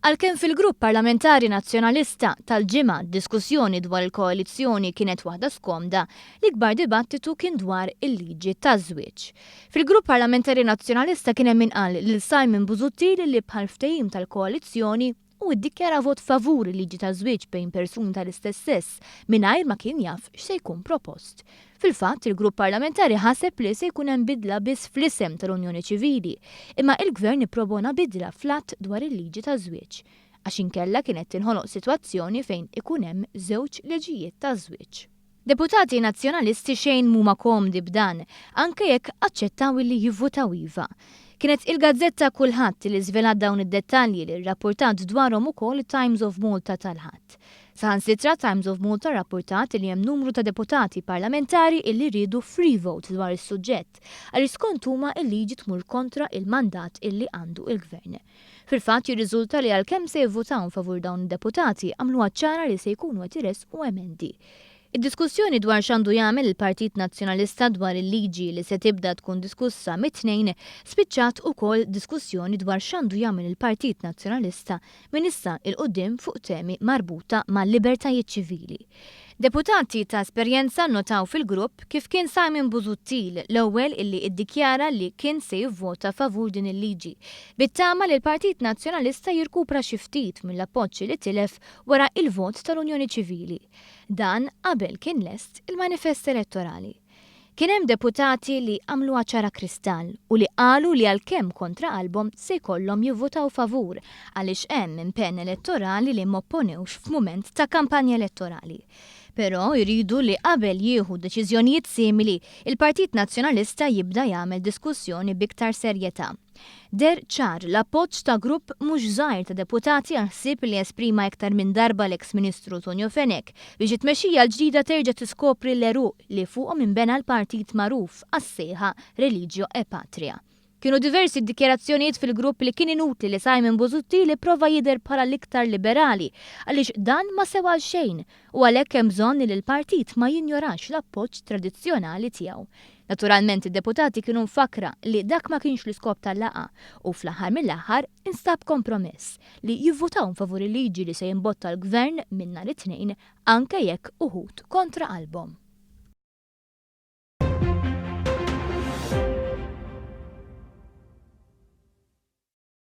Għalkemm fil-Grupp Parlamentari Nazzjonalista tal-Ġimgħa d-diskussjoni dwar il-koalizzjoni kienet waħda skomda, l-ikbar dibattitu kien dwar il-liġi taż-żwieġ. Fil-Grupp Parlamentari Nazzjonalista kien hemm min qal lil Simon Busuttil li bħall-ftehim tal-koalizzjoni hu iddikjara vot favur il-liġi taż-żwieġ bejn persuni tal-istess sess mingħajr ma kien jaf x'se jkun propost. Fil-fatt, il-grupp parlamentari ħaseb li se jkun hemm bidla biss fl-isem tal-Unjoni Ċivili, imma il-Gvern ippropona bidla fl-Att dwar il-Liġi taż-Żwieġ, għax inkella kienet tinħoloq sitwazzjoni fejn ikun hemm żewġ liġijiet taż-żwieġ. Deputati Nazzjonalisti xejn mhuma komdi b'dan, anke jekk aċċettaw illi jivvutaw iva. Kienet il-gazzetta Kulħadd li żvelat dawn id-dettalji li rrappurtat dwarhom ukoll it-Times of Malta tal-Ħadd. Saħansitra Times of Malta rrappurtat li hemm numru ta' deputati parlamentari illi riedu free vote dwar is-suġġett għaliex skont huma il-liġi tmur kontra il-mandat illi għandu il-Gvern. Fil-fatt jirriżulta li għalkemm se jivvutaw favur dawn id-deputati għamluha ċara li se jkunu qed iressqu emendi. Id-diskussjoni dwar x'għandu jagħmel il-Partit Nazzjonalista dwar il-liġi li se tibda tkun diskussa mit-Tnejn spiċċat ukoll diskussjoni dwar x'għandu jagħmel il-Partit Nazzjonalista minn issa 'l quddiem fuq temi marbuta mal-libertajiet ċivili. Deputati ta' esperjenza nnotaw fil-grupp kif kien Simon Busuttil l-ewwel illi iddikjara li kien se jivvota favur din il-liġi, bit-tama li l-Partit Nazzjonalista jirkupra xi ftit mill-appoġġ li tilef wara il-vot tal-Unjoni Ċivili. Dan qabel kien lest il-manifest elettorali. Kien hemm deputati li għamluha ċara kristall u li qalu li għalkemm kontra qalbhom se jkollhom jivvutaw favur għaliex hemm impenn elettorali li m'opponewx f'mument ta' kampanja elettorali. Però jridu li qabel jieħu deċiżjonijiet simili, il-Partit Nazzjonalista jibda jagħmel diskussjoni b'iktar serjetà. Deher ċar l-appoġġ ta' grupp mhux żgħir ta' deputati għall-ħsieb li esprima iktar minn darba l-eks Ministru Tonio Fenech biex it-tmexxija l-ġdida terġa' tiskopri l-għeruq li fuqhom inbena l-partit magħruf għas-sejħa Religio e Patria. Kienu diversi d-dikjarazzjonijiet fil-grupp li kien inutli li Simon Busuttil ipprova jidher bħala l-iktar liberali għaliex dan ma sewa għal xejn u għalhekk hemm bżonn li l-partit ma jinjorax l-appoġġ tradizzjonali tiegħu. Naturalment id-deputati kienu mfakkra li dak ma kienx l-iskop tal-laqgħa u fl-aħħar mill-aħħar instab kompromess li jivvutaw favur il-liġi li se jimbotta l-gvern minn nhar it-Tnejn anke jekk uħud kontra qalbhom.